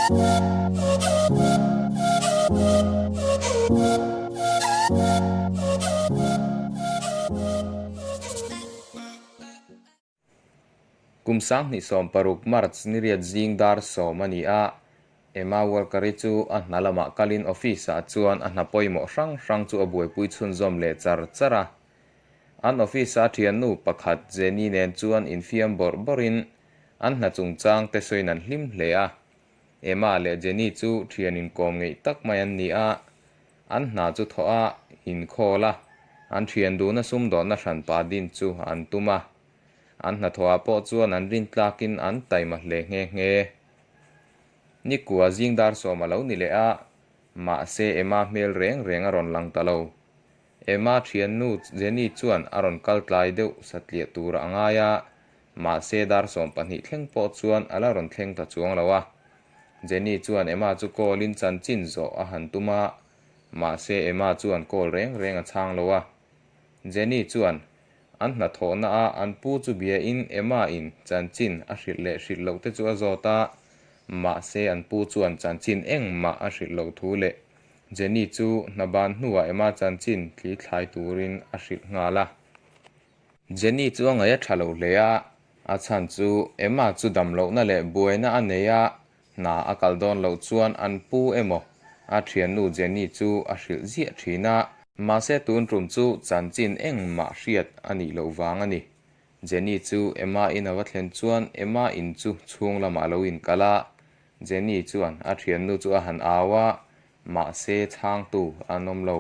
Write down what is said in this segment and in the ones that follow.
Kum 2016 March ni riat zing dar sawm a ni a, Emma Walker-i chu a hna lamah kalin office-ah chuan a hna pawimawh hrang hrang chu a buaipui chhunzawm leh char char a. An office-a thiannu pakhat Jenny nen chuan infiam bawrh bawrhin an hna chungchang te sawiin an hlim hle a. Emma leh Jenny chu thian inkawm ngeih tak mai an ni a, an hna chu thawh a, inkhawl a, an thian duhna sumdawnna hranpa din chu an tum a. An hnathawhah pawh chuan an rintlakin an taima hle nghe nghe. Nikua zing dar sawm a lo ni leh a, mahse Emma hmel reng reng a rawn lang ta lo. Emma thiannu Jenny chuan a rawn kal tlai deuh satliah turah a ngai a, mahse dar 12 thleng pawh chuan a la rawn thleng ta chuang lo a. Jenny chuan Emma chu call in chanchin zawh a han tum a, mahse Emma chuan call reng reng a chhang lo a. Jenny chuan An hnathawhna a an pu chu bia in Emma in chanchin a hrilh leh hrilh loh te chu a zawt a, mahse an pu chuan chanchin engmah a hrilh loh thu leh Jenny chu hna ban hnuah Emma chanchin thli thlai turin a hrilh nghal a. Jenny chu a ngaih a tha lo hle a, a chhan chu Emma chu dam lohna leh buaina a nei a, hna a kal dawn loh chuan an pu emaw a thiannu Jenny chu a hrilh ziah thin a. Mahse tun tum chu chanchin engmah hriat a nih loh vang a ni. Jenny chu Emma in a va thlen chuan Emma in chu chhung lamah a lo inkal a, Jenny chuan a thiannu chu a han au a, mahse chhangtu an awm lo.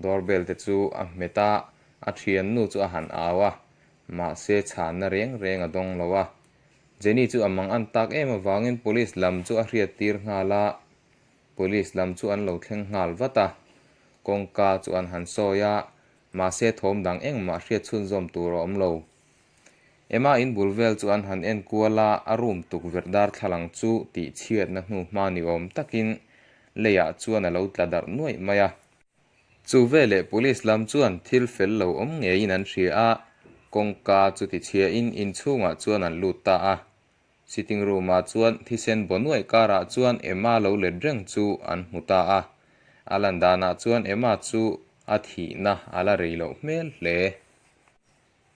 Doorbell te chu a hmet a, a thiannu chu a han au a, mahse chhanna reng reng a dawng lo a. Jenny chu a mang an tak em avangin police lam chu a hriat tir nghal a, police lam chu an lo thleng nghal vat a, kawngka chu an han sawi a, mahse thawm dang engmah hriat chhunzawm tur a awm lo. Emma in bul vel chu an han en kual a, a room tukverh darthlalang chu tih chhiatna hnu hma ni awm takin leiah chuan a lo tla darh nuaih mai a. Chu veleh police lam chuan thil fel lo awm ngeiin an hria a, kawngka chu tichhiain inchhungah chuan an lut ta a. Sitting room-ah chuan thisen baw nuaih karah chuan Emma lo let reng chu an hmu ta a. A lan danah chuan Emma chu a thihna a la rei loh hmel hle.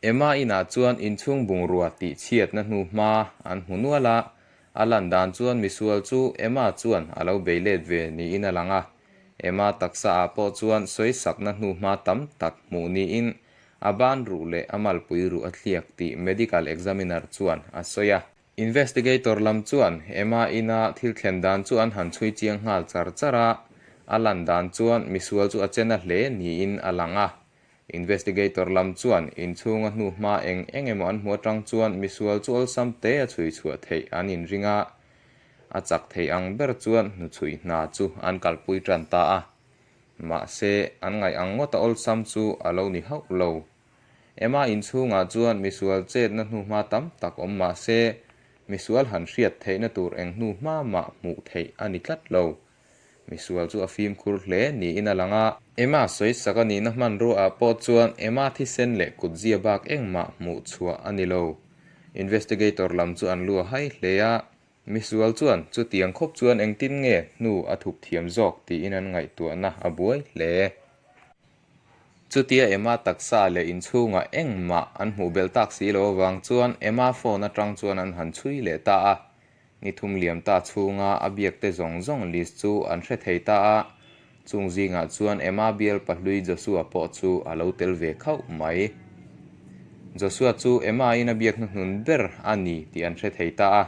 Emma inah chuan inchhung bungrua tih chhiatna hnu hma an hmu nual a, a lan dan chuan misual chu Emma chuan a lo bei let ve niin a lang a. Emma taksa ah pawh chuan sawisakna hnu hma tam tak hmuh niin a ban ruh leh a malpui ruh a thliak tih medical examiner chuan a sawi a. Investigator lam chuan Emma ina thil thlen dan chu an han chhui chiang nghal char char a, a lan dan chuan misual chu a chena hle niin a lang a. Investigator lam chuan inchhunga hnu hma eng eng emaw an hmu atang chuan misual chu awlsam te a chhui chhuah theih an inring a, a chak thei ang ber chuan hnuchhui hna chu an kalpui tan ta a. Mahse, an ngaih ang ngawta awlsam chu a lo ni hauh lo. Emma inchhungah chuan misual chetna hnu hma tam tak awm mahse, misual han hriat theihna tur eng hnu hma mah hmuh theih a ni tlat lo. Misual chu a fimkhur hle niin a lang a. Emma sawisak a nihna hmanrua ah pawh chuan Emma thisen leh kutzia bak engmah hmuh chhuah a ni lo. Investigator lam chu an lu a hai hle a, misual chuan chutiang khawp chuan engtin nge hnu a thup thiam zawk tiin an ngaihtuahna a buai hle. Chutia Emma taksa leh inchhungah engmah an hmuh belh tak si lo avang chuan Emma phone atang chuan an han chhui leh ta a. Ni thum liam ta chhunga a biak te zawng zawng list chu an hre thei ta a, chung zingah chuan Emma bial pahlui Joshua pawh chu a lo tel ve khauh mai. Joshua chu Emma in a biak hnuhnun ber a ni tih an hre thei ta a,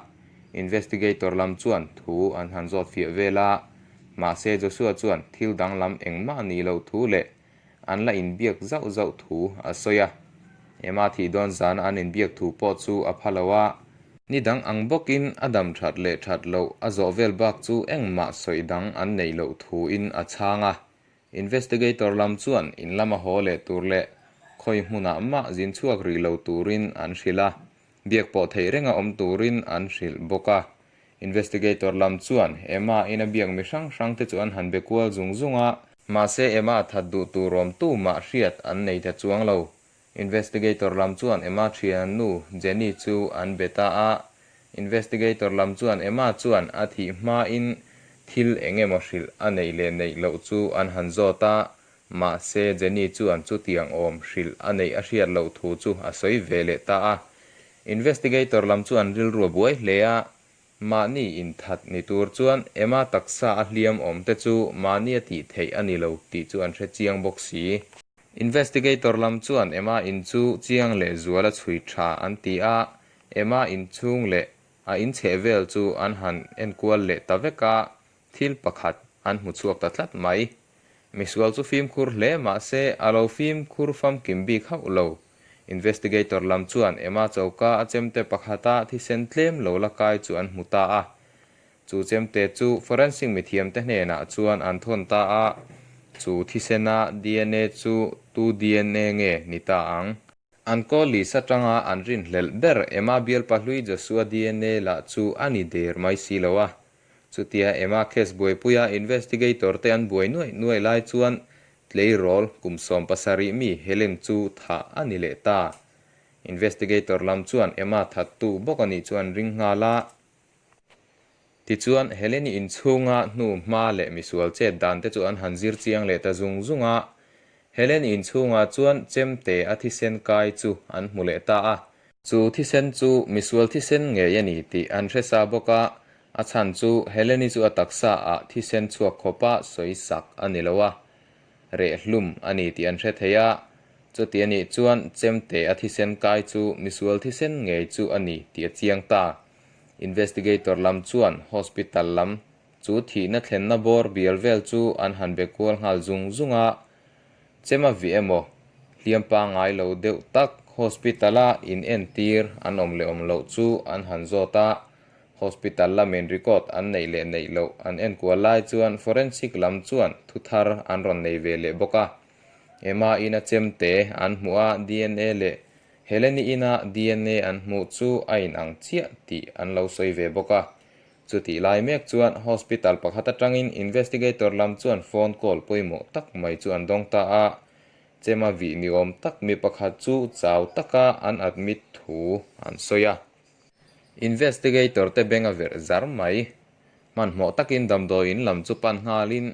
investigator lam chuan thu an han zawt fiah vel a, mahse Joshua chuan thil danglam engmah a nih loh thu leh an la inbiak zauh zauh thu a sawi a. Emma thih dawn zana an inbiak thu pawh chu a pha lo a. Ni dang ang bawkin a dam that leh that loh a zawh vel bak chu engmah sawi dang an neih loh thuin a chhang a. Investigator lam chuan in lama haw leh tur leh khawi hmunah mah zin chhuak rih lo turin an hrilh a, biak pawh theih renga awm turin an hrilh bawk a. Investigator lam chuan Emma in a biak mi hrang hrang te chu an han be kual zung zung a. Mahse Emma that duh tur awm tu mah hriat an nei ta chuang lo. Investigator lam chuan Emma thian nu Jenny chu an be ta a. Investigator lam chuan Emma chuan a thih hmain thil eng emaw hrilh a neih leh neih loh chu an han zawt a, mahse Jenny chuan chutiang awm hrilh a neih a hriat loh thu chu a sawi ve leh ta a. Investigator lam chu an rilru a buai hle a, mahni inthat ni tur chuan Emma taksa a hliam awm te chu mahni a tih theih a ni lo tih chu an hre chiang bawk si. Investigator lam chuan Emma in chu chiang leh zual a chhui tha an ti a, Emma inchhung leh a inchheh vel chu an han enkual leh ta vek a, thil pakhat an hmu chhuak ta tlat mai. Misual chu fimkhur hle mah se a lo fimkhur famkim bik hauh lo. Investigator lam chuan Emma choka a chemte pakhata thisen tlem lo la kai chu an hmu ta a. Chu chemte chu forensic mithiamte hnenah chuan an thawn ta a, chu thisena dna chu tu dna nge ni ta ang? An Collis atanga an rinhlelh ber Emma bialpa hlui Joshua dna lah chu a ni der mai si lo a. Chutia Emma case buaipuia investigator te an buai nuaih nuaih lai chuan tleirawl kum 70 mi Helen chu thah a ni leh ta. Investigator lam chuan Emma thattu bawk a nih chu an ring nghal a. Tichuan, Heleni inchhunga hnu hma leh misual chet dan te chu an han zir chiang leh ta zung zung a. Heleni inchhungah chuan chemte a thisen kai chu an hmu leh ta a. Chu thisen chu misual thisen ngei a ni tih an hre sa bawk a, a chhan chu Heleni chu a taksa ah thisen chhuak khawpa sawi sak a ni lo a, reh hlum a ni tih an hre thei a. Chuti a nih chuan chemte a thisen kai chu misual thisen ngei chu a ni tih a chiang ta. Investigator lam chuan hospital lam chu thihna thlenna bawr bial vel chu an han be kual nghal zung zung a, chema vih emaw hliam pangngai lo deuh tak hospital-a in entir an awm leh awm loh chu an han zawt a, hospital lamin record an neih leh neih loh an enkual lai chuan forensic lam chuan thu thar an rawn nei ve leh bawk a, Emma ina chemte an hmuh a dna leh Heleni ina dna an hmuh chu a inang chiah tih an lo sawi ve bawk a. Chutih lai mek chuan hospital pakhat atangin investigator lam chuan phone call pawimawh tak mai chu an dawng ta a. Chema vih ni awm tak mi pakhat chu chau taka an admit thu an sawi a. Investigator te beng a verh zar mai. Hmanhmawh takin damdawiin lam chu pan nghalin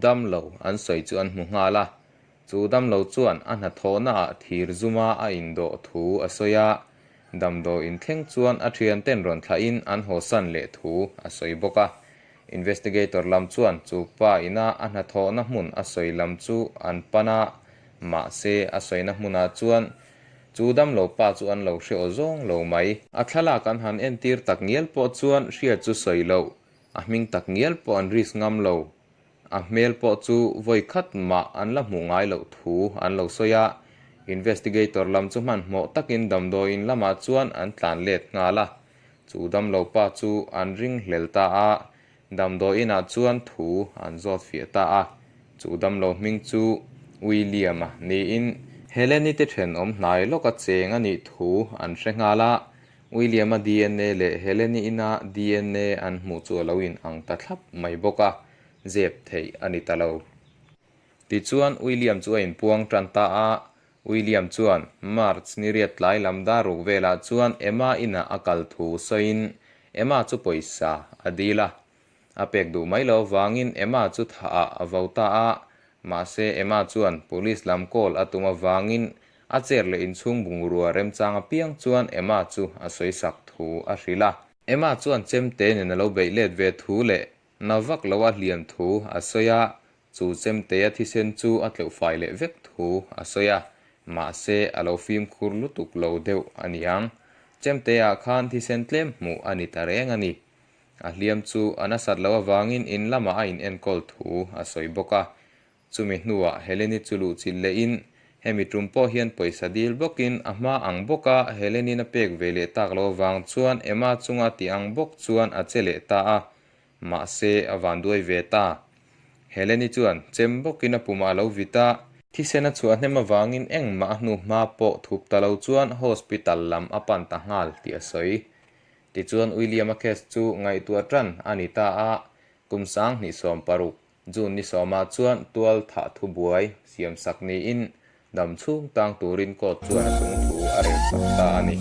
damlo an sawi chu an hmu nghal a. Chu damlo chuan a hnathawhnaah thir zuma a indawh thu a sawi a, damdawiin thleng chuan a thianten rawn thlahin an hawsan leh thu a sawi bawk a. Investigator lam chuan chu pa ina a hnathawhna hmun a sawi lam chu an pan a, mahse a sawina hmunah chuan chu damlo pa chu an lo hre aw zawng lo mai. A thlalak an han entir tak ngial pawh chuan hriat chu sawi loh, a hming tak ngial pawh an risk ngam lo. A hmel pawh chu vawi khat mah an la hmuh ngai loh thu an lo sawi a, investigator lam chu hmanhmawh takin damdawiin lamah chuan an tlan let nghal a, chu damlo pa chu an ring hlel ta a, damdawiinah chuan thu an zawt fiah ta a, chu damlo hming chu William-a niin Heleni te thenawm hnai lawka cheng a nih thu an hre nghal a, William-a dna leh Heleni ina dna an hmuh chu a lo in ang ta thlap mai bawk a, zep theih a ni ta lo. Tichuan, William chu a inpuang tan ta a, William chuan March ni riat tlai lam dar ruk velah chuan Emma inah a kal thu sawiin Emma chu pawisa a dil a. A pek duh mai lo avangin Emma chu thah ah a vo ta a, mahse Emma chuan police lam call a tum avangin a chair leh inchhung bungrua remchang apiang chuan Emma chu a sawi sak thu a hrilh a. Emma chuan chemte nen a lo beih let ve thu leh na vak lo a hliam thu a sawi a, chu chemte a thisen chu a tleuh fai leh vek thu a sawi a, mahse a lo fimkhur lutuk lo deuh a niang. Chemte ah khan thisen tlem hmuh a ni ta reng a ni. A hliam chu a nasat loh avangin in lamah a inenkawl thu a sawi bawk a. Chumi hnuah Heleni chu luh chilh lehin hemi tum pawh hian pawisa dil bawkin a hma ang bawka Helenin a pek ve leh tak loh avang chuan Emma chunga tih ang bawk chuan a che leh ta a, mahse a vanduai ve ta. Heleni chuan chem bawkin a pumah a lo vit a. Thisen a chhuah hnem avangin engmah a hnu hma pawh thup ta lo chuan hospital lam a pan ta nghal tih a sawi. Tichuan William-a case chu ngaihtuah tan a ni ta a, kum 2016 June ni sawmah chuan tual thah thubuai siam sak niin dam chhung tang turin court chuan a chung thu a rel sak ta a ni.